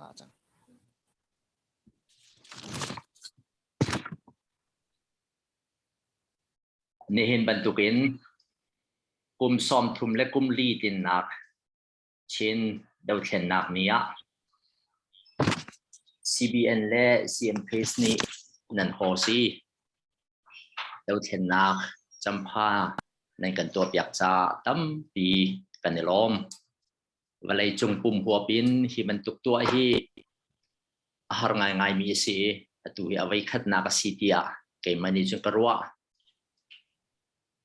ṭha cang. Nihin bantukin kum 30 le kum li tlinnak Chin dothlennak ni ah CBN le CMPS nih nan host i dothlennak campha nan kan tuahpiak caah tampi kan i lawm. Vawleicung pum huap in hi bantuk tuah hi a har ngaingaimi a si i atu hi a voikhatnak a si tiah keimah nih cun ka ruah.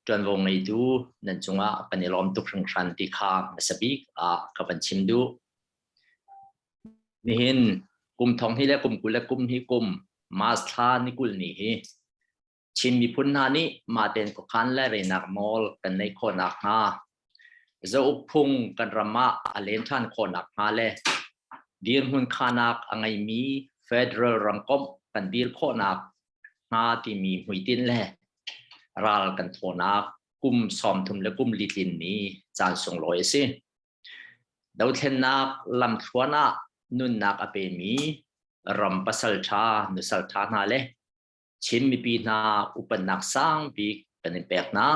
Ṭuanvo ngeitu nan cungah kan i lawm tuk hringhran ti kha hmasa bik ah ka van chim duh. Nihin kum thong hi le kum 20 le kum hi kum March thla ni 20 ni hi Chin miphun hna nih mah tein khuakhan le reinak nawl kan neih khawh nakhnga zauk phung kan ram ah a len ṭhan khawh nakhnga le dirhmun khanak a ngeimi federal ramkomh kan dir khawhnak hnga timi hmuitinh le ral kan thawhnak kum 30 le kum li tlin ni caan sunglawi a si. Dothlennak lamthluan ah nunnak a pemi ram pasal ṭha nusal ṭha hna le Chin mipi hna upatnak sangbik kan in pek hna.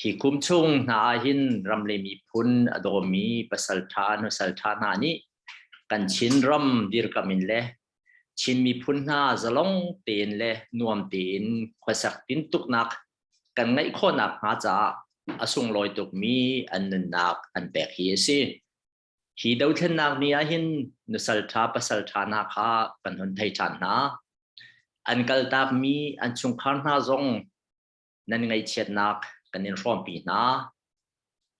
Hi kum chung hna ah hin ram le miphun a dawmi pasal ṭha nusal ṭha hna nih kan Chin ram dirkam in le Chin miphun hna zalong tein le nuam tein khuasak tintuknak kan ngeih khawhnak hnga caah a sunglawi tukmi an nunnak an pek hi a si. Hi dothlennak ni ah hin nusal ṭha pasal ṭha hna kha kan hun thei ṭhan hna. An kaltakmi an chungkhar hna zong nan ngaihchiatnak kan in hrawmpi hna.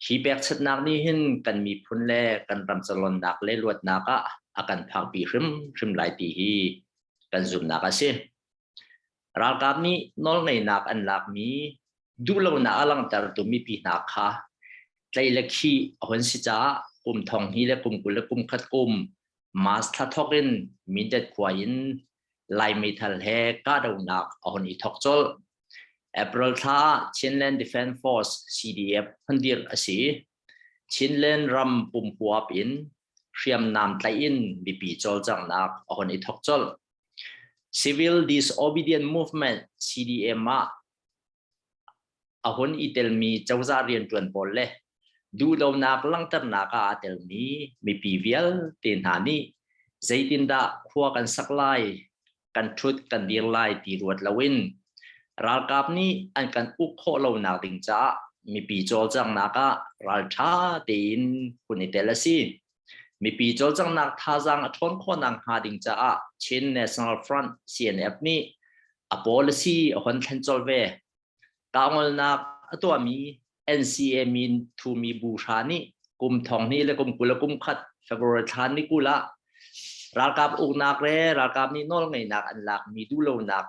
Hi pekchanhnak nih hin kan miphun le kan ram zalonnak le luatnak ah a kan phakpi hrimhrim lai ti hi kan zumhnak a si. Ralkap nih nawlngeihnak an lakmi duhlonak a langhtertu mipi hna kha tlei le khih a hun si caah kum thong hnih le kum 20 le kum khat kum March thla thawk in Mindat khua in Lai meithal he kahdohnak a hun i thawk colh. April thla ah Chinland Defense Force CDF hun dirh a si. Chinland ram pumhuap in hriamnam tlaih in mipi cawlcanghnak a hun i thawk colh. Civil Disobedient Movement CDM ah a hun i telmi cozah rianṭuan pawl le duhlonak langhternak ah aa telmi mipi vialte hna nih zeitindah khua kan sak lai, kan ṭhut kan dir lai ti ruat loin ralkap nih an kan uk khawh lonak ding caah mipi cawlcanghnak ah ralṭha tein hun i tel a si. Mipi cawlcanghnak thazaang a ṭhawn khawhnak hnga ding caah Chin National Front CNF nih a policy a hon thlen colh ve. Kahngolnak a tuahmi NCA min thumi bu hra nih kum thong hnih le kum 20 le kum khat February thla ni 20 ah ralkap uknak le ralkap nih nawlngeihnak an lakmi duhlonak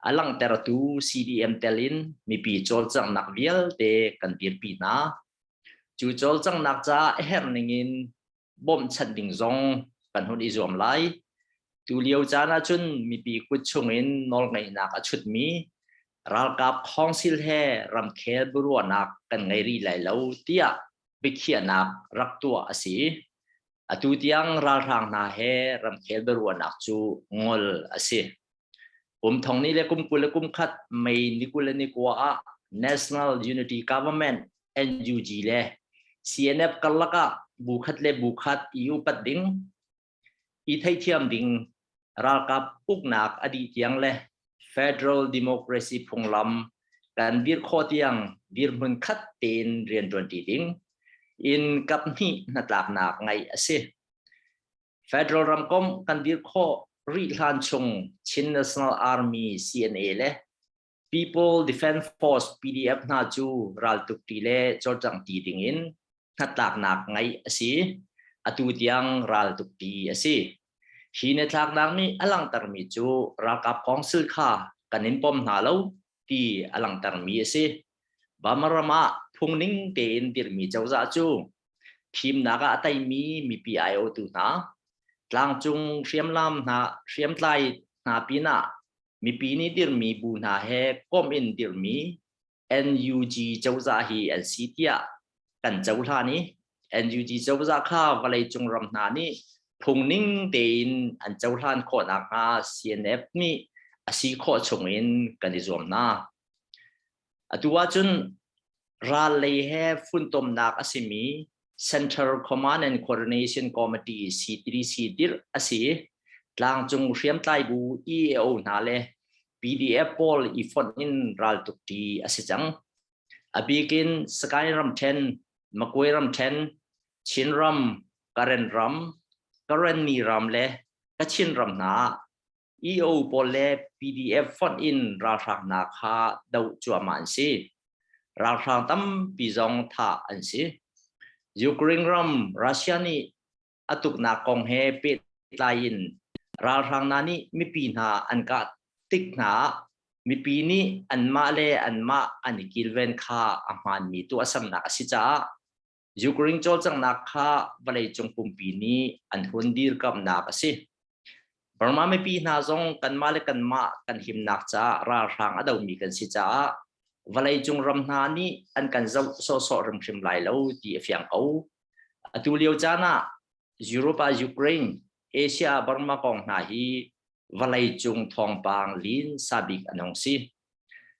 a langhtertu CDM tel in mipi cawlcanghnak vialte kan dirpi hna. Cu cawlcanghnak caah a herh ningin bawmhchanh ding zong kan hun i zuam lai. Tu lio caan ahcun mipi kut chungin nawlngeihnak a chutmi ralkap council he ramkhel biaruahnak kan ngei rih lai lo tiah biakhiahnak rak tuah a si. Atu tiang ralhrang hna he ramkhel biaruahnak cu ngol a si. Kum thong ni le kum 20 le kum khat May ni 20 le ni kua ah National Unity Government NUG le CNF karlak ah bu khat le bu khat i upat ding, i theithiam ding ralkap uknak a dih tiang le Federal Democracy phunglam kan dir khawh tiang dirhmun khat tein rianṭuanṭi ding in kaphnih hnatlaknak ngeih a si. Federal ramkomh kan dir khawh rih hlan chung Chin National Army CNA le People Defense Force PDF hna cu raltuk ṭi le cawlcangh ṭi dingin hnatlaknak ngeih a si. Atu tiang raltuk ṭi a si. Hi hnatlaknak nih a langhtermi cu ralkap council kha kan in pom hna lo ti a langhtermi a si. Burma ram ah phungning tein dirhmi cozah cu thimnak ah a teimi mipi aiawhtu hna, tlangcung hriamnam hna hriamtlai hna pinah mipi nih dirhmi bu hna he komh in dirhmi NUG cozah hi an si tiah kan cohlan i NUG cozah kha vawleicung ram hna nih Phungning tein an cohlan khawh nakhnga CNF nih a si khawh chungin kan i zuam hna. Atu ahcun ral lei he funtomnak a simi Central Command and Coordination Committee C3C dirh a si i tlangcung hriamtlai bu EAO hna le PDF pawl i fonh in raltukṭi a si cang. A bik in Sagaing ramṭhen, Magway ramṭhen, Chinram, Karen ram, Karenni ram le Kachin ram hna ah EO pawl le PDF fonh in ralhrang hna kha doh cuahmah an si. Ralhrang tampi zong thah an si. Ukraine ram Russia nih a tuknak kong he pehtlai in ralhrang hna nih mipi hna an kah tik hna ah mipi nih anmah le anmah an i kilven kha a hmaanmi tuahsernak a si caah Ukraine cawlcanghnak kha vawleicung pumpi nih an hun dirkamhnak a si. Burma mipi hna zong kanmah le kanmah kan himnak caah ralhrang a domi kan si caah vawleicung ram hna nih an kan zoh sawhsawh hrimhrim lai lo ti a fiang ko. Atu lio caan ah Europe ah Ukraine, Asia ah Burma kong hna hi vawleicung thawngpang lin sabik an hung si.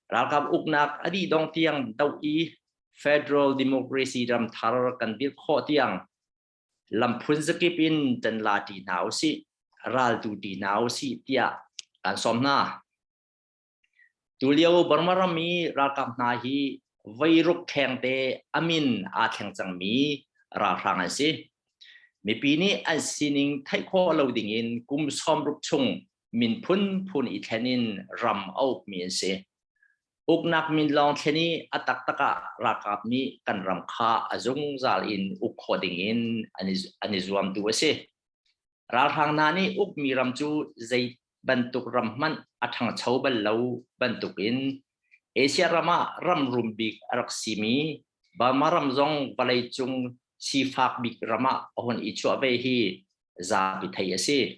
Ralkap uknak a dih dong tiang doh i Federal Democracy ram thar kan dirh khawh tiang lam phun zakip in ṭan la ṭi hna usih, raltu ṭi hna usih tiah kan sawm hna. Tulio Burma ram i ralkap hna hi voiruk khengte a min aa thleng cangmi ralhrang an si. Mipi nih an sining theih khawh lo dingin kum 60 chung min phunphun i thlen in ram a ukmi an si. Uknak min lawng thlen i a taktak ah ralkap nih kan ram kha a zungzal in uk khawh dingin an i zuamtu a si. Ralhrang hna nih ukmi ram cu zei bantuk ram hmanh a ṭhangcho bal lo bantukin Asia ram ah ram rum bik a rak simi Burma ram zong vawleicung sifak bik ram ah a hun i chuah ve hi zapi theih a si.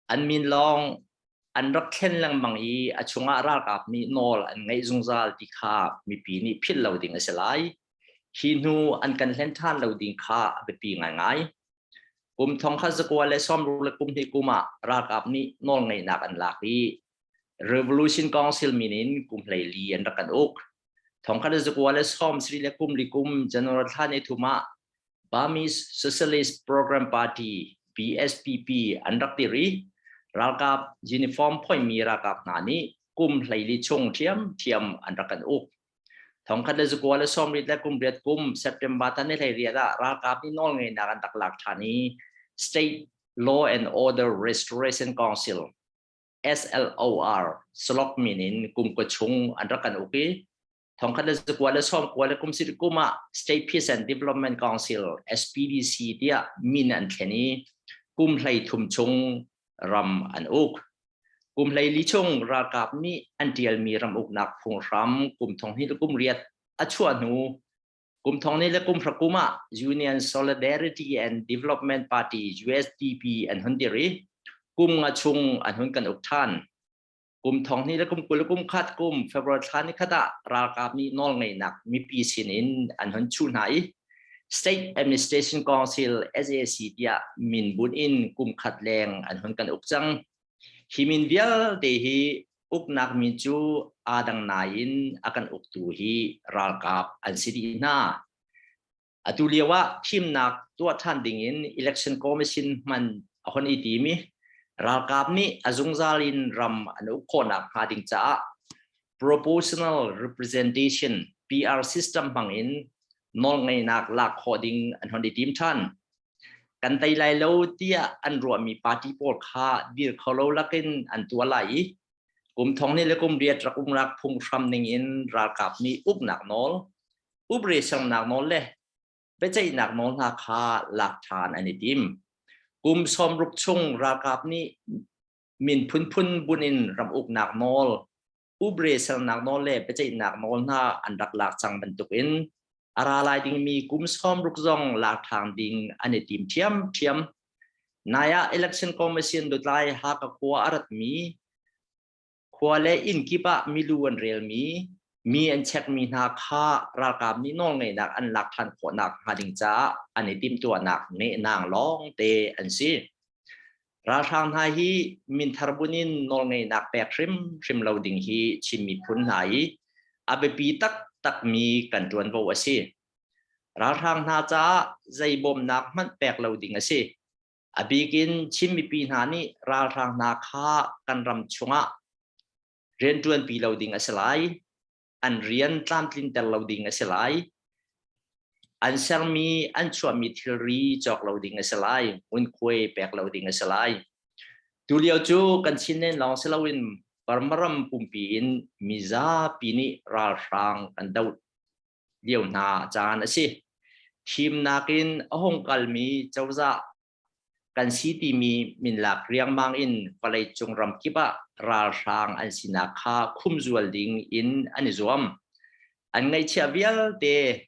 An min lawng an rak thlen lengmang i a chungah ralkap nih nawl an ngeih zungzal ti kha mipi nih philh lo ding a si lai. Hi hnu an kan hlen ṭhan lo ding kha a biapi ngaingai. Kum 1992 kum ah ralkap nih nawlngeihnak an lak i Revolution Council min in kum 14 an rak kan uk. 1994 kum January thla ni thum ah Burmese Socialist Program Party BSPP an rak dir i ralkap uniform phoihmi ralkap hna nih kum 14 chung ṭhiamṭhiam an rak kan uk. 1998 kum September tan ni 18 ah ralkap nih nawlngeihnak an rak lak ṭhan i State Law and Order Restoration Council SLOR slok min in kum kua chung an rak kan uk i 1999 le kum sirih kum ah State Peace and Development Council SPDC tiah min an thlen i kum 13 chung ram an uk. Kum 14 chung ralkap nih an ṭialmi ram uknak phunghram kum 2000 le kum riat a chuah hnu kum thong ni le kum hra kum ah Union Solidarity and Development Party USDP an hun dir i kum nga chung an hun kan uk ṭhan. Kum 2000 le kum 20 le kum khat kum February thla ni khat ah ralkap nih nawlngeihnak mipi sin in an hun chuh hna i State Administration Council SAC tiah min bunh in kum khat leng an hun kan uk cang. Hi min vialte hi uknak min cu aa dang nain a kan uktu hi ralkap an si dih hna. Atu lio ah thimnak tuah ṭhan dingin Election Commission hman a hon i tim i ralkap nih a zungzal in ram an uk khawhnak hnga ding caah proportional representation PR system hmang in nawlngeihnak lak khawh ding an hon i tim ṭhan. Kan tei lai lo tiah an ruahmi party pawl kha dir kho lo lakin an tuah lai i kum thong ni le kum riat rak umnak phunghram ning in ralkap nih uknak nawl upre sernak nawl le biaceihnak nawl hna kha lak ṭhan an i tim. Kum 60 chung ralkap nih min phunphun bunh in ram uknak nawl, upre sernak nawl le biaceihnak nawl hna an rak lak cang bantukin a ra lai dingmi kum 60 zong lak ṭhan ding an i tim ṭhiamṭhiam. Nai ah Election Commission lutlai Hakha khua a ratmi khua le inn kip ah milu an relmi. Mi an chekmi hna kha ralkap nih nawlngeihnak an lak ṭhan khawhnak hnga ding caah an i timhtuahnak nehnang lawngte an si. Ralhrang hna hi minthar bunh in nawlngeihnak pek hrimhrim lo ding hi Chin miphun hna i a biapi taktakmi kan ṭuanvo a si. Ralhrang hna caah zei bawmnak hmanh pek lo ding a si. A bik in Chin mipi hna nih ralhrang hna kha kan ram chungah rianṭuanpi lo ding a si lai. An rian tlamtlinter lo ding a si lai. An sermi, an chuahmi thilri cawk lo ding a si lai. Ngunkhuai pek lo ding a si lai. Tulio cu kan Chinland lawng si loin Burma ram pumpi in mizapi nih ralhrang kan doh lio hna caan a si. Thimnak in a hung kalmi cozah kan si timi minlak riangmang in vawleicung ramkip ah ralhrang an sinak kha khumzual ding in an i zuam. An ngaihchiah vialte,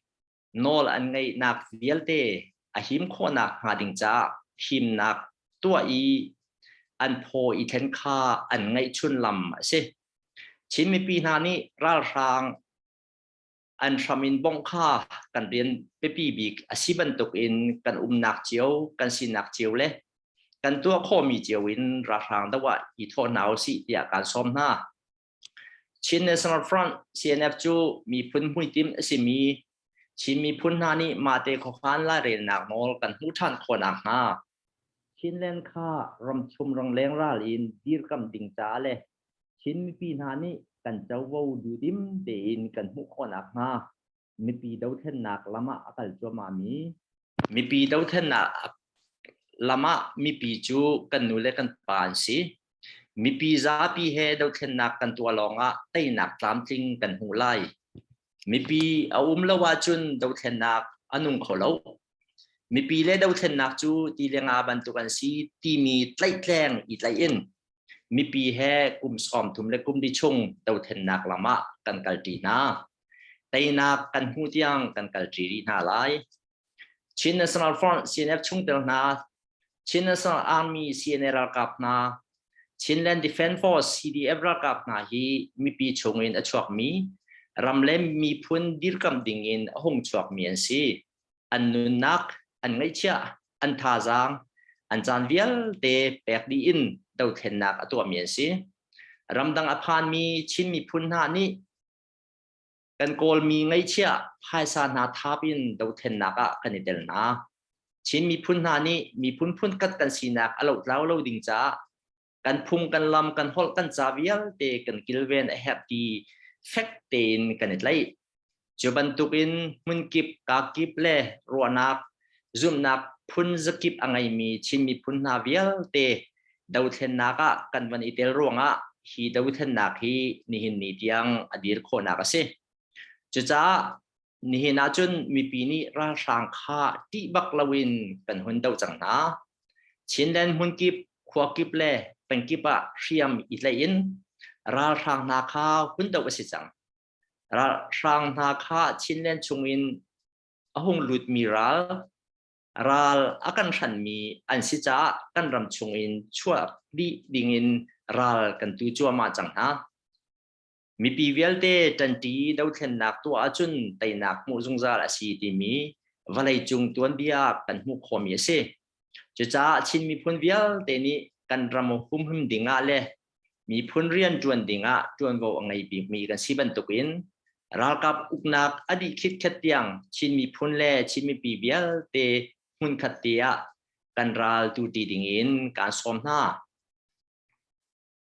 nawl an ngeihnak vialte a him khawhnak hnga ding caah thimnak tuah i an phaw i thlen kha an ngaihchun lam a si. Chin mipi hna nih ralhrang an hram in bawmh kha kan rian biapi bik a si bantuk in kan umnak cio, kan sinak cio le kan tuah khawhmi cio in ralhrang do ah i thawh hna usih tiah kaan sawm hna. Chin National Front CNF cu miphun hmuitinh a simi Chin miphun hna nih mahte khuakhan lairelnak nawl kan hmuh ṭhan khawh nakhnga Chinland kha ramchung rangleng ral in dirkamh ding caah le Chin mipi hna nih kan covo duhdim tein kan hmuh khawh nakhnga mipi dothlennak lam ah a kal cuahmahmi mipi dothlennak lam ah mipi cu kan nu le kan pa an si. Mipi zapi he dothlennak kan tuah lawngah teinak tlamtling kan hmuh lai. Mipi a um lo ahcun dothlennak a nung kho lo. Mipi le dothlennak cu ti le nga bantuk an si timi tlaihtleng i tlaih in mipi he kum 30 le kum li chung dothlennak lam ah kan kalṭi hna. Teinak kan hmuh tiang kan kalṭi rih hna lai. Chin National Front CNF chungtel hna, Chin National Army CNA ralkap hna, Chinland Defense Force CDF ralkap hna hi mipi chungin a chuakmi ram le miphun dirkamh dingin a hung chuakmi an si. An nunnak, an ngaihchiah, an thazaang, an caan vialte pek dih in dothlennak a tuahmi an si. Ramdang a phanmi Chin miphun hna nih kan Kawlmi ngaihchiah phaisa hna thap in dothlennak ah kan i tel hna. Chin miphun hna nih miphun phunkhat kan sinak a lohtlau lo ding caah kan phung kan lam kan holh kan ca vialte kan kilven a herh ti fek tein kan i tlaih. Cu bantukin hmunkip kakip le ruahnak zumhnak phun zakip a ngeimi Chin miphun hna vialte dothlennak ah kan van i tel ruangah hi dothlennak hi nihin ni tiang a dir khawhnak a si. Cucaah nihin ahcun mipi nih ralhrang kha ṭih bak loin kan hun doh cang hna. Chinland hmunkip, khua kip le pengkip ah hriam i tlaih in ralhrang hna kha hun doh a si cang. Ralhrang hna kha Chinland chungin a hung lutmi ral, ral a kan hranmi an si caah kan ram chungin chuak dih dingin ral kan tu cuahmah cang hna. Mipi vialte ṭanṭi dothlennak tuah ahcun teinak hmuh zungzal a si timi vawleicung tuanbia kan hmuh khawhmi a si. Cucaah Chin miphun vialte nih kan ram humhim dingah le miphun rian ṭuan dingah ṭuanvo a ngei bikmi kan si bantukin ralkap uknak a dih khitkhet tiang Chin miphun le Chin mipi vialte hmunkhat te ah kan ral tu ṭi dingin kaan sawm hna.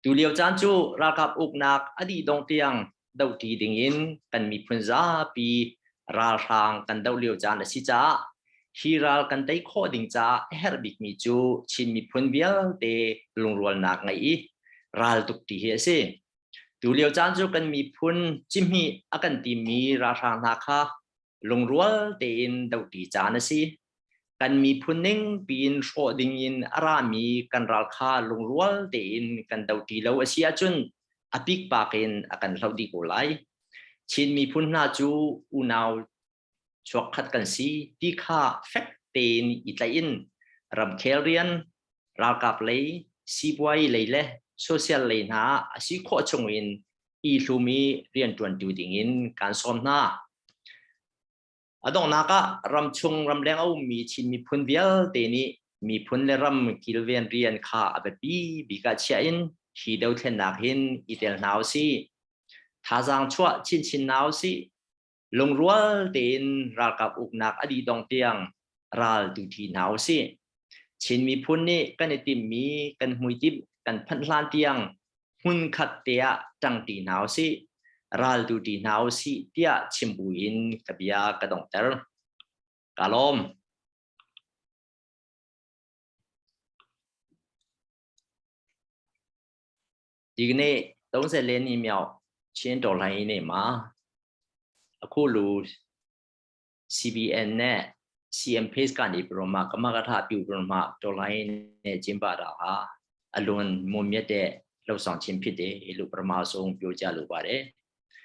Tulio caan cu ralkap uknak a dih dong tiang dohṭi dingin kan miphun zapi ralhrang kan doh lio caan a si caah hi ral kan tei khawh ding caah a herh bikmi cu Chin miphun vialte lungrualnak ngeih i ral tukṭi hi a si. Tulio caan cu kan miphun cihmih a kan timmi ralhrang hna kha lungrual tein dohṭi caan a si. Kan miphun ning piin hrawh dingin a rami kan ral kha lungrual tein kan dohṭi lo a si ahcun a pikpak in a kan hloh dih ko lai. Chin miphun hna cu unau chuakkhat kan si ti kha fek tein i tlaih in ramkhel rian, ralkap lei, sipuai lei le social lei hna a si khawh chungin. i hlum i rianṭuantu dingin kan sawm hna. A donghnak ah ramchung ramleng a ummi Chin miphun vialte nih miphun le ram kilven rian kha a biapi bik ah chiah in hi dothlennak hin i tel hna usih. Thazaang chuah chinchin hna usih. Lungrual tein ralkap uknak a dih dong tiang ral tu ṭi hna usih. Chin miphun nih kan i timhmi kan hmuitinh kan phanh hlan tiang hmunkhat te ah ṭangṭi hna usih, ral tu ṭi hna usih tiah chim buin ka bia ka donghter. Ka lawm. ဒီကနေ့34နှစ်မြောက်ချင်းတော်လှန်ရေးနေ့မှာအခုလို CBN နဲ့ CM Pace ကနေပြီးတော့မှကမကထပြုပြီးတော့မှတော်လှန်ရေးနဲ့ကျင်းပတာဟာအလွန်မွန်မြတ်တဲ့လှုပ်ဆောင်ခြင်းဖြစ်တယ်လို့ပထမဆုံးပြောကြလိုပါတယ်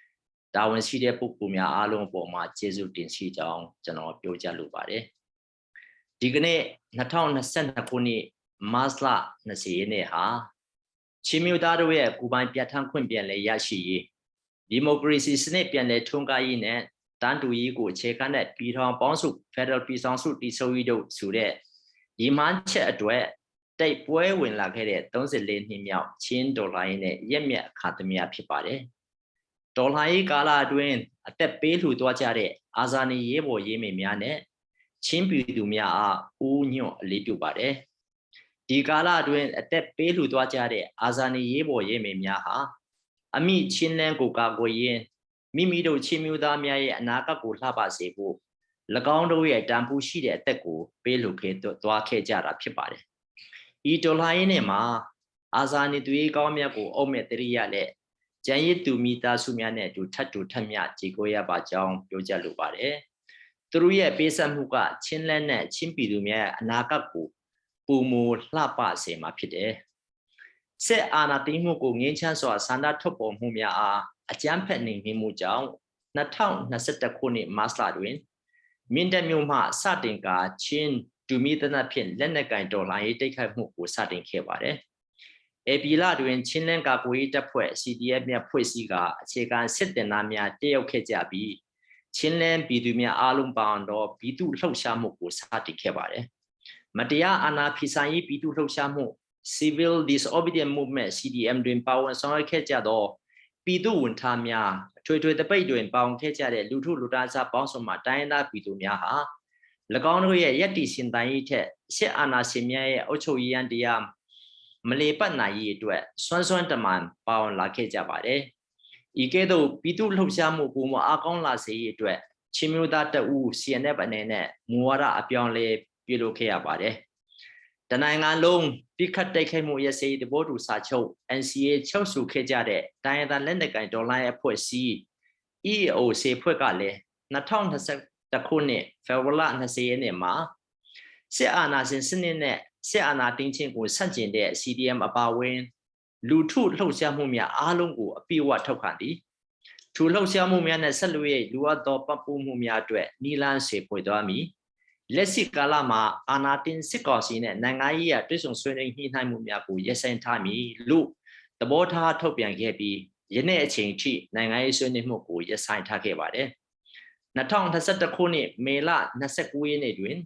။တာဝန်ရှိတဲ့ပုဂ္ဂိုလ်များအားလုံးအပေါ်မှာကျေးဇူးတင်ရှိကြောင်းကျွန်တော်ပြောကြလိုပါတယ်။ဒီကနေ့2022ခုနှစ်မတ်လ20ရက်နေ့ဟာချင်းမျိုးသားတို့ရဲ့ကိုယ်ပိုင်ပြဋ္ဌာန်းခွင့်ပြန်လည်ရရှိရေးဒီမိုကရေစီစနစ်ပြန်လည်ထွန်းကားရေးနဲ့တန်းတူရေးကိုအခြေခံတဲ့ပြည်ထောင်ပေါင်းစု Federal ပြည်ဆောင်စုတည်ဆောက်ရေးတို့ဆိုတဲ့ရည်မှန်းချက်အတွက်တိုက်ပွဲဝင်လာခဲ့တဲ့34နှစ်မြောက်ချင်းဒေါ်လာရင်းနဲ့ရက်မြတ်အခါသမယဖြစ်ပါတယ်။ဒေါ်လာရေးကာလအတွင်းအသက်ပေးလှူသွားကြတဲ့အာဇာနည်ရေးဘော်ရေးမေများနဲ့ချင်းပြည်သူများအားဦးညွန့်အလေးပြုပါတယ်။ဒီကာလအတွင်းအသက်ပေးလှူသွားကြတဲ့အာဇာနည်ရေးဘော်ရေးမေများဟာအမိချင်းလန်းကိုကာကွယ်ရင်းမိမိတို့ချင်းမျိုးသားများရဲ့အနာဂတ်ကိုလှပစေဖို့၎င်းတို့ရဲ့တန်ဖိုးရှိတဲ့အသက်ကိုပေးလှူခဲ့သွားခဲ့ကြတာဖြစ်ပါတယ်။ဤတော်လှန်ရေးနေ့မှာအာဇာနည်သူရေးကောင်းမြတ်ကိုအုပ်မဲ့တရိရနဲ့ကျန်ရစ်သူမိသားစုများနဲ့အတူထပ်တူထပ်မျှကြေကွဲရပါကြောင်းပြောကြလိုပါတယ်။သူတို့ရဲ့ပေးဆက်မှုကချင်းလက်နဲ့ချင်းပြည်သူများရဲ့အနာဂတ်ကိုပုံမလှပစေမှာဖြစ်တယ်။စစ်အာဏာသိမ်းမှုကိုငင်းချမ်းစွာဆန္ဒထုတ်ပေါ်မှုများအားအကြမ်းဖက်နှိမ်နင်းမှုကြောင့်2021ခုနှစ်မတ်လတွင်မင်းတပ်မြို့မှစတင်ကာချင်းတူမီတနတ်ဖြင့်လက်နက်ကင်တော်လှန်ရေးတိုက်ခိုက်မှုကိုစတင်ခဲ့ပါတယ်။ဧပြီလတွင်ချင်းလန်းကာကွယ်ရေးတပ်ဖွဲ့ CDF များဖွဲ့စည်းကာအခြေခံစစ်တင်သားများတက်ရောက်ခဲ့ကြပြီးချင်းလန်းပြည်သူများအားလုံးပါဝင်သောပြည်သူလှုပ်ရှားမှုကိုစတင်ခဲ့ပါတယ်။မတရားအာဏာဖီဆန်ရေးပြည်သူလှုပ်ရှားမှု Civil Disobedience Movement CDM တွင်ပါဝင်ဆောင်ရွက်ခဲ့ကြသောပြည်သူဝန်ထမ်းများအထွေထွေတပိတ်တွင်ပါဝင်ခဲ့ကြတဲ့လူထုလူသားစားပေါင်းစုံမှတိုင်းရင်းသားပြည်သူများဟာ၎င်းတို့ရဲ့ယက်တီရှင်တန်ရေးထက်စစ်အာဏာရှင်များရဲ့အုပ်ချုပ်ရေးရန်တရားမလေပတ်နိုင်ရေးအတွက်စွမ်းစွမ်းတမန်ပါဝင်လာခဲ့ကြပါတယ်။ဤကဲ့သို့ပြည်သူလှုပ်ရှားမှုပုံမအားကောင်းလာစေရေးအတွက်ချင်းမျိုးသားတအူး CNF အနေနဲ့မူဝါဒအပြောင်းလဲပြုလုပ်ခဲ့ရပါတယ်။တနိုင်ငံလုံးပြစ်ခတ်တိုက်ခိုက်မှုရစေသဘောတူစာချုပ် NCA ချုပ်ဆိုခဲ့ကြတဲ့တိုင်းရင်းသားလက်နက်ကိုင်ဒေါ်လာရဲ့အဖွဲ့အစည်း EAO စေဖွဲ့ကလည်း2021ခုနှစ်ဖေဖော်ဝါရီလ20ရက်နေ့မှာစစ်အာဏာရှင်စနစ်နဲ့စစ်အာဏာသိမ်းခြင်းကိုဆန့်ကျင်တဲ့ CDM အပါအဝင်လူထုလှုပ်ရှားမှုများအားလုံးကိုအပြည့်အဝထောက်ခံသည်ထူလှုပ်ရှားမှုများနဲ့ဆက်လွှဲလူအပ်သောပတ်ပိုးမှုများအတွက်နီလန်းစေပွေသွားမည်လက်ရှိကာလမှာအာဏာတင်စစ်ကောင်စီနဲ့နိုင်ငံရေးအတွေ့အဆုံဆွေးနွေးညှိနှိုင်းမှုများကိုရပ်ဆိုင်းထားမည်လို့သဘောထားထုတ်ပြန်ခဲ့ပြီးယနေ့အချိန်ထိနိုင်ငံရေးဆွေးနွေးမှုကိုရပ်ဆိုင်းထားခဲ့ပါတယ်2021ခုနှစ်မေလ29ရက်နေ့တွင်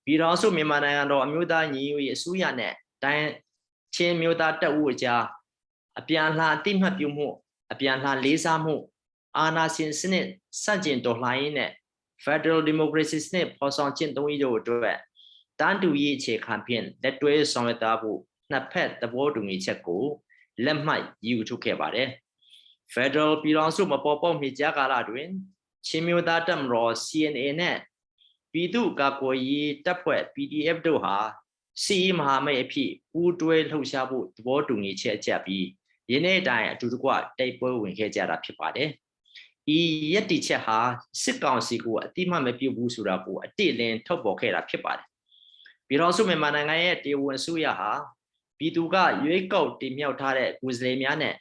ပြည်ထောင်စုမြန်မာနိုင်ငံတော်အမျိုးသားညီညွတ်ရေးအစိုးရနှင့်တိုင်းချင်းမျိုးသားတပ်ဦးအကြားအပြန်အလှန်အတိမတ်ပြုမှုအပြန်အလှန်လေးစားမှုအာဏာရှင်စနစ်စန့်ကျင်တော်လှန်ရေးနဲ့ Federal Democracy စနစ်ဖော်ဆောင်ခြင်းသုံးရေးတို့အတွက်တန်းတူရေးအခြေခံဖြင့်လက်တွဲဆောင်ရွက်သားဖို့နှစ်ဖက်သဘောတူညီချက်ကိုလက်မှတ်ယူထုတ်ခဲ့ပါတယ်။ Federal ပြည်ထောင်စုမပေါ်ပေါက်မီကြားကာလတွင်ချင်းမျိုးသားတပ်မတော် CNA နဲ့ပြည်သူ့ကာကွယ်ရေးတပ်ဖွဲ့ PDF တို့ဟာစီမဟာမိတ်အဖြစ်ပူးတွဲလှုပ်ရှားဖို့သဘောတူညီချက်အချက်ပြီးယနေ့တိုင်အတူတကွတိုက်ပွဲဝင်ခဲ့ကြတာဖြစ်ပါတယ်။ဤရက်တီချက်ဟာစစ်ကောင်စီကိုအတိမတ်မပြုဘူးဆိုတာကိုအတိအလင်းထုတ်ပေါ်ခဲ့တာဖြစ်ပါတယ်။ပြည်တော်စုမြန်မာနိုင်ငံရဲ့တေဝင်အစိုးရဟာပြည်သူကရွေးကောက်တင်မြှောက်ထားတဲ့ကိုယ်စားလှယ်များနဲ့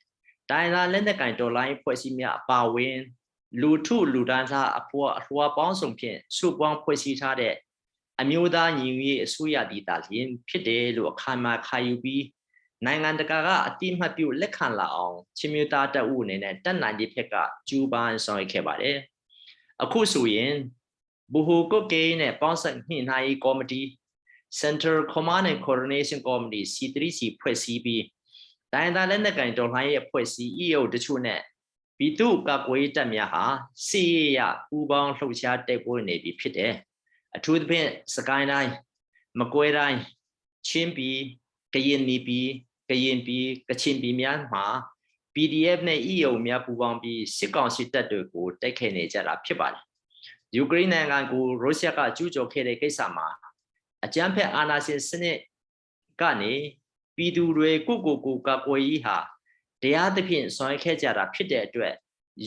တိုင်းသားလက်နက်ကိုင်တော်လိုင်းဖွဲ့စည်းများအပါအဝင်လူထုလူဒန်းစားအဖွားအလွှာပေါင်းစုံဖြင့်စုပေါင်းဖွဲ့စည်းထားတဲ့အမျိုးသားညီညွတ်ရေးအစိုးရတည်တာလျင်ဖြစ်တယ်လို့အခါမှာခါယူပြီး နိုင်ငံတကာကအတိအမှတ်ပြုလက်ခံလာအောင်ချင်းမျိုးသားတပ်ဦးအနေနဲ့တက်နိုင်ဒီဖက်ကကျူးပန်းဆောင်ရွက်ခဲ့ပါတယ်။အခုဆိုရင်ဘူဟူကုတ်ကေးနဲ့ပေါင်းစပ်ညှိနှိုင်းရေးကော်မတီ Central Command and Coordination Committee C3C ဖွဲ့စည်းပြီးတိုင်းသားလက်နက်ကိုင်တော်လှန်ရေးအဖွဲ့အစည်း EAO တချို့နဲ့ပြည်သူ့ကာကွယ်ရေးတပ်များဟာစီရေးရပူးပေါင်းလှုပ်ရှားတိုက်ပွဲနေပြီဖြစ်တယ်။အထူးသဖြင့်စကိုင်းတိုင်းမကွေးတိုင်းချင်းပြည်ကရင်ပြည်ကရင်ပြည်ကချင်ပြည်များမှာ PDF နဲ့ EAO များပူးပေါင်းပြီးစစ်ကောင်စီတပ်တွေကိုတိုက်ခိုက်နေကြတာဖြစ်ပါတယ်။ယူကရိန်းနိုင်ငံကိုရုရှားကကျူးကျော်ခဲ့တဲ့ကိစ္စမှာအကြမ်းဖက်အာဏာရှင်စနစ်ကနေပြည်သူတွေကိုကိုကိုကာကွယ်ရေးဟာတရားသဖြင့်ဆောင်ရွက်ခဲ့ကြတာဖြစ်တဲ့အတွက်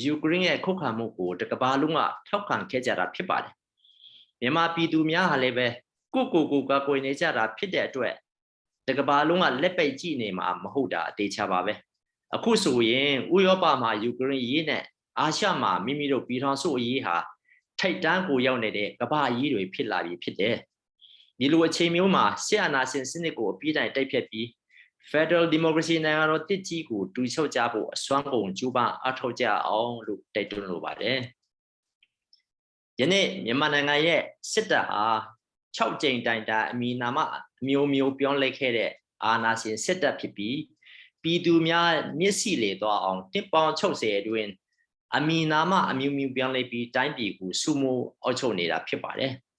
ယူကရိန်းရဲ့ခုခံမှုကိုတကဘာလုံးကထောက်ခံခဲ့ကြတာဖြစ်ပါတယ်။မြန်မာပြည်သူများဟာလည်းပဲကိုကိုကိုကာကွယ်နေကြတာဖြစ်တဲ့အတွက်တကဘာလုံးကလက်ပိတ်ကြည့်နေမှာမဟုတ်တာအသေးချာပါပဲ။အခုဆိုရင်ဥရောပမှာယူကရိန်းရေးနဲ့အာရှမှာမိမိတို့ပြည်ထောင်စုအရေးဟာထိတ်တန်းကိုရောက်နေတဲ့ကမ္ဘာအရေးတွေဖြစ်လာပြီဖြစ်တယ်။ဒီလိုအချိန်မျိုးမှာဆရာနာရှင်စနစ်ကိုအပြည့်တိုင်တိုက်ဖြတ်ပြီး Federal Democracy နိုင်ငံတော်တစ်ကြီးကိုတူချုပ်ကြဖို့အစွမ်းကုန်ကြိုးပမ်းအထောက်ကြအောင်လို့တိုက်တွန်းလိုပါတယ်။ယနေ့မြန်မာနိုင်ငံရဲ့စစ်တပ်ဟာ6ကြိမ်တိုင်တိုင်အမည်နာမအမျိုးမျိုးပြောင်းလဲခဲ့တဲ့အာဏာရှင်စစ်တပ်ဖြစ်ပြီးပြည်သူများမျက်စိလေသွားအောင်တစ်ပေါင်း60အတွင်းအမည်နာမအမျိုးမျိုးပြောင်းလဲပြီးတိုင်းပြည်ကိုစုမိုးအုပ်ချုပ်နေတာဖြစ်ပါတယ်။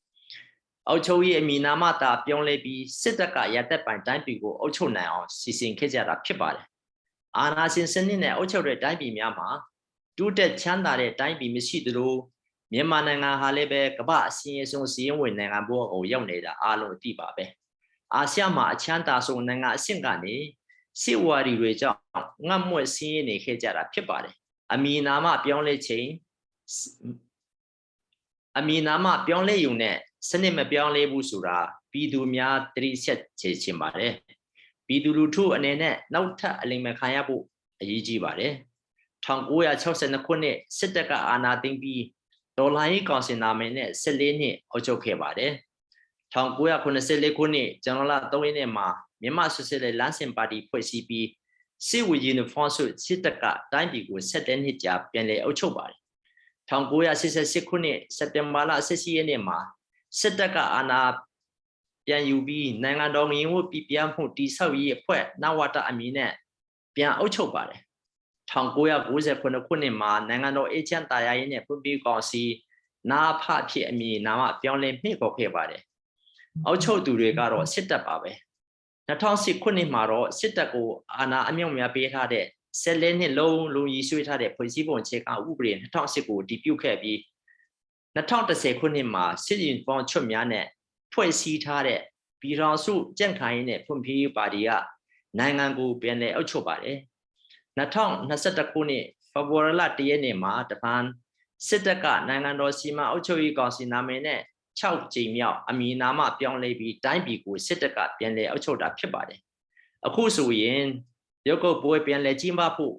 အုပ်ချုပ်ရေးအမည်နာမတာပြောင်းလဲပြီးစစ်တပ်ကရသက်ပိုင်တိုင်းပြည်ကိုအုပ်ချုပ်နိုင်အောင်စီစဉ်ခဲ့ကြတာဖြစ်ပါတယ်။အာဏာရှင်စနစ်နဲ့အုပ်ချုပ်တဲ့တိုင်းပြည်များမှာတိုးတက်ချမ်းသာတဲ့တိုင်းပြည်မရှိသလိုမြန်မာနိုင်ငံဟာလည်းပဲကမ္ဘာအစည်းအဆုံးစီးရင်ဝင်နိုင်ငံဘဝကိုရောက်နေတာအားလုံးအသိပါပဲ။အာရှမှာအချမ်းသာဆုံးနိုင်ငံအဆင့်ကနေစစ်ဝါဒီတွေကြောင့်ငတ်မွတ်ဆင်းရဲနေခဲ့ကြတာဖြစ်ပါတယ်။အမည်နာမပြောင်းလဲခြင်းအမည်နာမပြောင်းလဲယူနဲ့စနစ်မပြောင်းလဲဘူးဆိုတာပြည်သူများတတိဆက်ချေချင်ပါတယ်။ပြည်သူလူထုအနေနဲ့နောက်ထပ်အလိမ်မခံရဖို့အရေးကြီးပါတယ်။1962ခုနှစ်စစ်တပ်ကအာဏာသိမ်းပြီးဒေါ်လာရေးကောင်စီနာမည်နဲ့14နှစ်အုပ်ချုပ်ခဲ့ပါတယ်။1984ခုနှစ်ဇန်နဝါရီလ3ရက်နေ့မှာမြန်မာဆွစ်လလမ်းစဉ်ပါတီဖွဲ့စည်းပြီးစစ်ဝီယူနီဖောင်းစုစစ်တပ်ကတိုင်းပြည်ကို7နှစ်ကြာပြန်လည်အုပ်ချုပ်ပါတယ်။1988ခုနှစ်စက်တင်ဘာလ18ရက်နေ့မှာစစ်တပ်ကအာဏာပြန်ယူပြီးနိုင်ငံတော်ငြိမ်ဝတ်ပြည်ပြမှုတိဆောက်ရေးအဖွဲ့နဝတအမည်နဲ့ပြန်အုပ်ချုပ်ပါတယ်။1998ခုနှစ်မှာနိုင်ငံတော်အေဂျင့်တာယာရေးနဲ့ပြည်ပြည်ကောင်စီနာဖဖြစ်အမည်နာမပြောင်းလဲမြင့်ခေါ်ခဲ့ပါတယ်။အုပ်ချုပ်သူတွေကတော့စစ်တပ်ပါပဲ။2008ခုနှစ်မှာတော့စစ်တပ်ကိုအာဏာအမြင့်များပေးထားတဲ့14နှစ်လုံးလုံးရည်ရွှေ့ထားတဲ့ဖွဲ့စည်းပုံအခြေခံဥပဒေ2008ကိုတည်ပြုခဲ့ပြီး2010ခုနှစ်မှာစစ်ရင်ပေါင်းချွတ်များနဲ့ဖွဲ့စည်းထားတဲ့ပြည်ထောင်စုကြံ့ခိုင်ရေးနဲ့ဖွံ့ဖြိုးရေးပါတီကနိုင်ငံကိုပြန်လည်အုပ်ချုပ်ပါတယ်။2021ခုနှစ်ဖေဖော်ဝါရီလ1ရက်နေ့မှာတပန်စစ်တပ်ကနိုင်ငံတော်စီမံအုပ်ချုပ်ရေးကောင်စီနာမည်နဲ့6ကြိမ်မြောက်အမည်နာမပြောင်းလဲပြီးတိုင်းပြည်ကိုစစ်တပ်ကပြန်လည်အုပ်ချုပ်တာဖြစ်ပါတယ်။အခုဆိုရင်ရုပ်ကုတ်ပွဲပြန်လည်ကြီးမားဖို့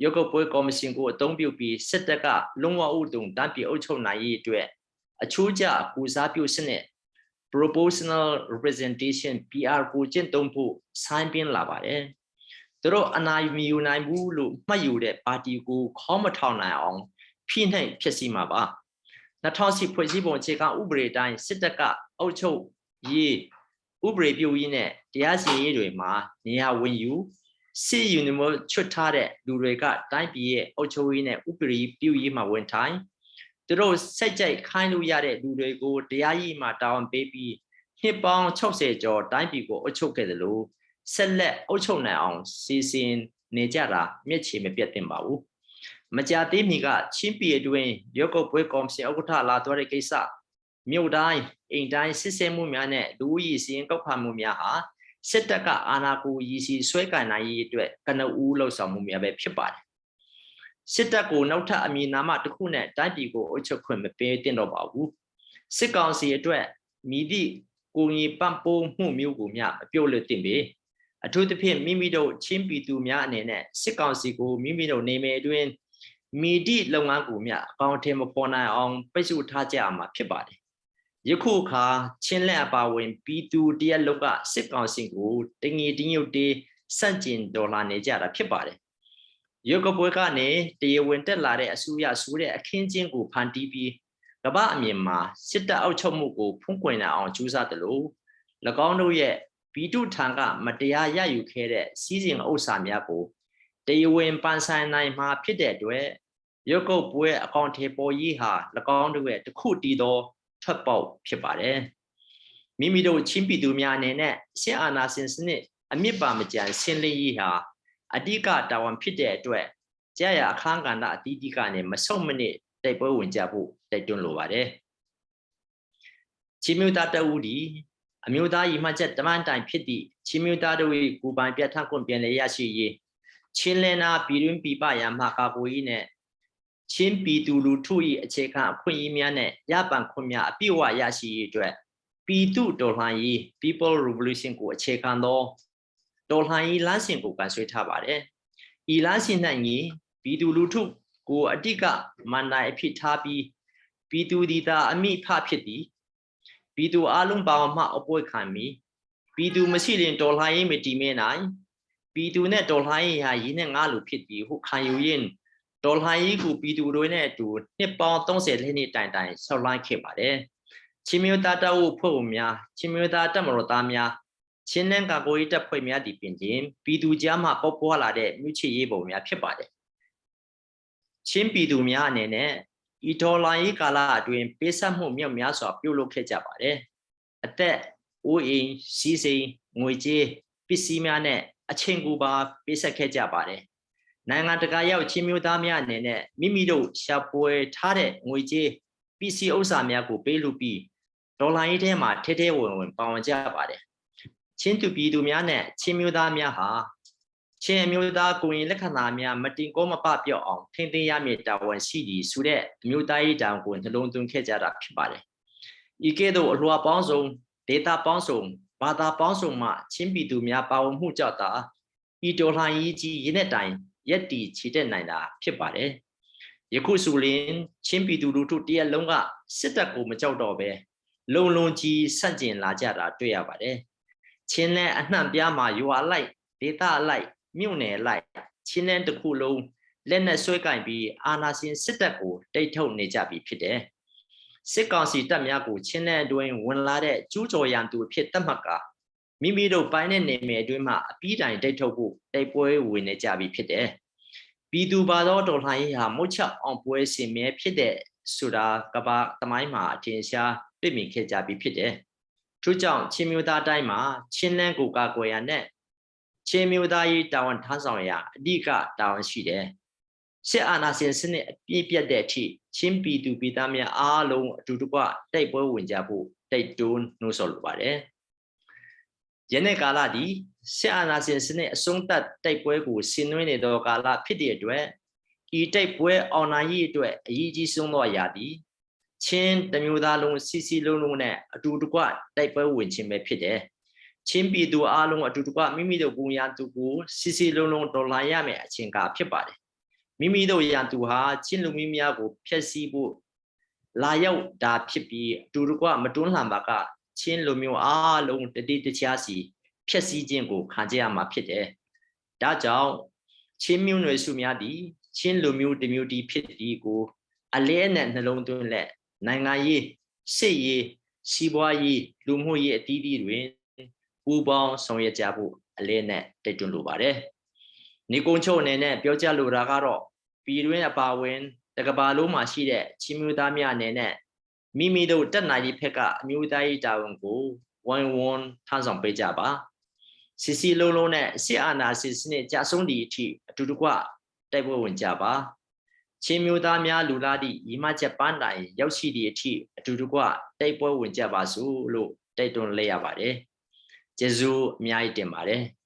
ရုပ်ကုတ်ပွဲကော်မရှင်ကိုအသုံးပြုပြီးစစ်တပ်ကလုံဝဥတုံတန်းပြည်အုပ်ချုပ်နိုင်ရေးအတွက်အချိုးကျကူစားပြုစနစ် proportional representation PR ကိုကျင့်သုံးဖို့ဆိုင်းပင်းလာပါတယ်။သူတို့အနာမယူနိုင်ဘူးလို့မှတ်ယူတဲ့ပါတီကိုခေါင်းမထောင်နိုင်အောင်ဖိနှိပ်ဖြစ်စီမှာပါ။2008ဖွဲ့စည်းပုံအခြေခံဥပဒေတိုင်းစစ်တပ်ကအုပ်ချုပ်ရေးဥပဒေပြုရေးနဲ့တရားစီရင်ရေးတွေမှာနေရာဝင်ယူစစ်ယူနီမောချွတ်ထားတဲ့လူတွေကတိုင်းပြည်ရဲ့အုပ်ချုပ်ရေးနဲ့ဥပဒေပြုရေးမှာဝင်ထိုင်သူတို့စိတ်ကြိုက်ခိုင်းလို့ရတဲ့လူတွေကိုတရားရေးမှာတာဝန်ပေးပြီးနှစ်ပေါင်း60ကျော်တိုင်းပြည်ကိုအုပ်ချုပ်ခဲ့တယ်လို့ဆက်လက်အုပ်ချုပ်နိုင်အောင်စီစဉ်နေကြတာမျက်ခြေမပြတ်သင့်ပါဘူးမကြာသေးမီကချင်းပြည်အတွင်းရုပ်ကုတ်ပွဲကော်မရှင်ဥက္ကဋ္ဌလာသွားတဲ့ကိစ္စမြို့တိုင်းအိမ်တိုင်းစစ်ဆေးမှုများနဲ့လူဦးရေစီရင်ကောက်ခံမှုများဟာစစ်တပ်ကအာဏာကိုရည်စီဆွဲကင်နိုင်ရေးအတွက်ကနဦးလှုပ်ဆောင်မှုများပဲဖြစ်ပါတယ်စစ်တပ်ကိုနောက်ထပ်အမည်နာမတစ်ခုနဲ့တိုင်းပြည်ကိုအုပ်ချုပ်ခွင့်မပေးသင့်တော့ပါဘူးစစ်ကောင်စီအတွက်မိသည့်ကိုကြီးပံ့ပိုးမှုမျိုးကိုမျှမပြုတ်လွတ်သင့်ပေအထူးသဖြင့်မိမိတို့ချင်းပြည်သူများအနေနဲ့စစ်ကောင်စီကိုမိမိတို့နေမယ်အတွင်းမိသည့်လုပ်ငန်းကိုမျှအကောင့်ထဲမပေါ်နိုင်အောင်ပိတ်ဆို့ထားကြရမှာဖြစ်ပါတယ်ယခုအခါချင်းလက်အပါဝင်ပြည်သူတရက်လုံးကစစ်ကောင်စီကိုတငီတညွတ်တေး ဆန့်ကျင်တော်လှန်နေကြတာဖြစ်ပါတယ်။ရွေးကောက်ပွဲကနေတရားဝင်တက်လာတဲ့အစိုးရဆိုတဲ့အခင်းကျင်းကိုဖန်တီးပြီးကမ္ဘာအမြင်မှာစစ်တပ်အောက်ချုပ်မှုကိုဖုံးကွယ်နိုင်အောင်ကြိုးစားတယ်လို့၎င်းတို့ရဲ့ဘီတုထံကမတရားရယူခဲ့တဲ့စီးစိမ်ဥစ္စာများကိုတရားဝင်ပန်ဆိုင်နိုင်မှာဖြစ်တဲ့အတွက်ရုပ်ကုပ်ပွဲအကောင့်ထေပေါ်ကြီးဟာ၎င်းတို့ရဲ့တခုတည်းသောထွက်ပေါက်ဖြစ်ပါတယ်။မိမိတို့ချင်းပြည်သူများအနေနဲ့စစ်အာဏာရှင်စနစ်အမြင့်ပါမကြံဆင်းလင်းရေးဟာအဓိကတာဝန်ဖြစ်တဲ့အတွက်ကြာရအခန်းကဏ္ဍအသီးသီးကနေမဆုံးမနစ်တိုက်ပွဲဝင်ကြဖို့တိုက်တွန်းလိုပါတယ်။ချင်းမျိုးသားတအူဒီအမျိုးသားရည်မှန်းချက်တမန်တိုင်ဖြစ်သည့်ချင်းမျိုးသားတို့၏ကိုယ်ပိုင်ပြဋ္ဌာန်းခွင့်ပြန်လည်ရရှိရေးချင်းလင်းနာပြည်တွင်းပြည်ပရန်မှကာကွယ်ရေးနဲ့ချင်းပြည်သူလူထု၏အခြေခံအခွင့်အရေးများနဲ့ရပန်ခွင့်များအပြည့်အဝရရှိရေးအတွက်ပြည်သူတော်လှန်ရေး People Revolution ကိုအခြေခံသောတော်လှန်ရေးလမ်းစဉ်ကိုကန်ဆွဲထားပါတယ်။ဤလမ်းစဉ်၌ညီပြည်သူလူထုကိုအတိကမန္တိုင်အဖြစ်ထားပြီးပြည်သူဒီသာအမိဖဖြစ်သည်ပြည်သူအလုံးပါမှအပွေခံမီပြည်သူမရှိရင်တော်လှန်ရေးမတည်မြဲနိုင်ပြည်သူနဲ့တော်လှန်ရေးဟာရင်းနဲ့ငါလူဖြစ်သည်ဟုခံယူရင်းတော်လှန်ရေးကိုပြည်သူတွေနဲ့အတူနှစ်ပေါင်း30နှစ်တိုင်တိုင်ဆောက်လိုက်ခဲ့ပါတယ်။ချင်းမျိုးသားတပ်ဖွဲ့ဝင်များချင်းမျိုးသားတပ်မတော်သားများချင်းလန်းကာကွယ်ရေးတပ်ဖွဲ့များဒီပင်ချင်းပြည်သူကြားမှပေါက်ပွားလာတဲ့မြို့ချစ်ရေးပုံများဖြစ်ပါတယ်။ချင်းပြည်သူများအနေနဲ့ဤဒေါ်လာရေးကာလအတွင်းပေးဆက်မှုမြောက်များစွာပြုလုပ်ခဲ့ကြပါတယ်။အသက်အိုးအိမ်စီးစိမ်ငွေကြေးပစ္စည်းများနဲ့အချိန်ကူပါပေးဆက်ခဲ့ကြပါတယ်။နိုင်ငံတကာရောက်ချင်းမျိုးသားများအနေနဲ့မိမိတို့ရှာဖွေထားတဲ့ငွေကြေးပစ္စည်းဥစ္စာများကိုပေးလူပြီးဒေါ်လာရေးထဲမှာထဲထဲဝင်ဝင်ပါဝင်ကြပါတယ်။ချင်းသူပြည်သူများနဲ့ချင်းမျိုးသားများဟာချင်းအမျိုးသားကိုရင်လက္ခဏာများမတင်ကောမပပြော့အောင်ထိန်းသိမ်းရမည့်တာဝန်ရှိသည်ဆိုတဲ့အမျိုးသားရေးတောင်ကိုနှလုံးသွင်းခဲ့ကြတာဖြစ်ပါတယ်။ဤကဲ့သို့အလွှာပေါင်းစုံဒေတာပေါင်းစုံဘာသာပေါင်းစုံမှချင်းပြည်သူများပါဝင်မှုကြောင့်သာဤတော်လှန်ရေးကြီးရင်းတဲ့တိုင်ရက်တီချီတက်နိုင်တာဖြစ်ပါတယ်။ယခုဆိုရင်ချင်းပြည်သူလူထုတရက်လုံးကစစ်တပ်ကိုမကြောက်တော့ပဲလုံလုံကြီးဆန့်ကျင်လာကြတာတွေ့ရပါတယ်။ချင်းလဲအနှံ့ပြားမှာရွာလိုက်ဒေသလိုက်မြို့နယ်လိုက်ချင်းလန်းတစ်ခုလုံးလက်နက်ဆွဲကင်ပြီးအာဏာရှင်စစ်တပ်ကိုတိတ်ထုတ်နေကြပြီဖြစ်တယ်။စစ်ကောင်စီတပ်များကိုချင်းလန်းအတွင်းဝင်လာတဲ့ကျူးကျော်ရန်သူအဖြစ်သတ်မှတ်ကာမိမိတို့ပိုင်းတဲ့နေမြေအတွင်းမှာအပြီးတိုင်တိတ်ထုတ်ဖို့တိုက်ပွဲဝင်နေကြပြီဖြစ်တယ်။ပြည်သူပါသောတော်လှန်ရေးဟာမုတ်ချအောင်ပွဲစင်မြဲဖြစ်တဲ့ဆိုတာကဘာတမိုင်းမှာအထင်ရှားတွေ့မြင်ခဲ့ကြပြီဖြစ်တယ်။ထို့ကြောင့်ချင်းမျိုးသားတိုင်းမှာချင်းလန်းကိုကာကွယ်ရတဲ့ချင်းမျိုးသားရေးတာဝန်ထမ်းဆောင်ရာအဓိကတာဝန်ရှိတယ်။စစ်အာဏာရှင်စနစ်အပြည့်ပြတ်တဲ့အထိချင်းပြည်သူပြည်သားများအားလုံးအတူတကွတိုက်ပွဲဝင်ကြဖို့တိုက်တွန်းနှိုးဆော်လိုပါတယ်။ယနေ့ကာလသည်စစ်အာဏာရှင်စနစ်အဆုံးသတ်တိုက်ပွဲကိုဆင်နွှဲနေသောကာလဖြစ်တဲ့အတွက်ဤတိုက်ပွဲအောင်နိုင်ရေးအတွက်အရေးကြီးဆုံးသောအရာသည်ချင်းတမျိုးသားလုံးစီစီလုံးလုံးနဲ့အတူတကွတိုက်ပွဲဝင်ခြင်းပဲဖြစ်တယ်။ချင်းပြည်သူအားလုံးအတူတကွမိမိတို့ပုံရသူကိုစီစီလုံးလုံးတော်လှန်ရမယ့်အချိန်ကာဖြစ်ပါတယ်။မိမိတို့ရန်သူဟာချင်းလူမျိုးများကိုဖျက်ဆီးဖို့လာရောက်တာဖြစ်ပြီးအတူတကွမတွန်းလှန်ပါကချင်းလူမျိုးအားလုံးတတိတခြားစီဖျက်ဆီးခြင်းကိုခံကြရမှာဖြစ်တယ်။ဒါကြောင့်ချင်းမျိုးနွယ်စုများသည်ချင်းလူမျိုးတမျိုးတည်းဖြစ်သည်ကိုအလဲအနက်နှလုံးသွင်းလက်နိုင်ငံရေးစစ်ရေးစီးပွားရေးလူမှုရေးအသီးသီးတွင်ပူးပေါင်းဆောင်ရွက်ကြဖို့အလဲနဲ့တိုက်တွန်းလိုပါတယ်။နေကုန်းချုပ်အနေနဲ့ပြောကြားလိုတာကတော့ပြည်တွင်းအပါဝင်တကဘာလုံးမှာရှိတဲ့ချင်းမျိုးသားများအနေနဲ့မိမိတို့တက်နိုင်ဒီဖက်ကအမျိုးသားရေးတာဝန်ကိုဝိုင်းဝန်းထမ်းဆောင်ပေးကြပါ။စီစီလုံးလုံးနဲ့စစ်အာဏာရှင်စနစ်ကြဆုံးသည့်အထိအတူတကွတိုက်ပွဲဝင်ကြပါ။ချင်းမျိုးသားများလူလာသည့်ရီမချက်ပန်းတိုင်ရောက်ရှိသည့်အထိအတူတကွတိုက်ပွဲဝင်ကြပါစို့လို့တိုက်တွန်းလိုက်ရပါတယ်။ကျေးဇူးအများကြီးတင်ပါတယ်။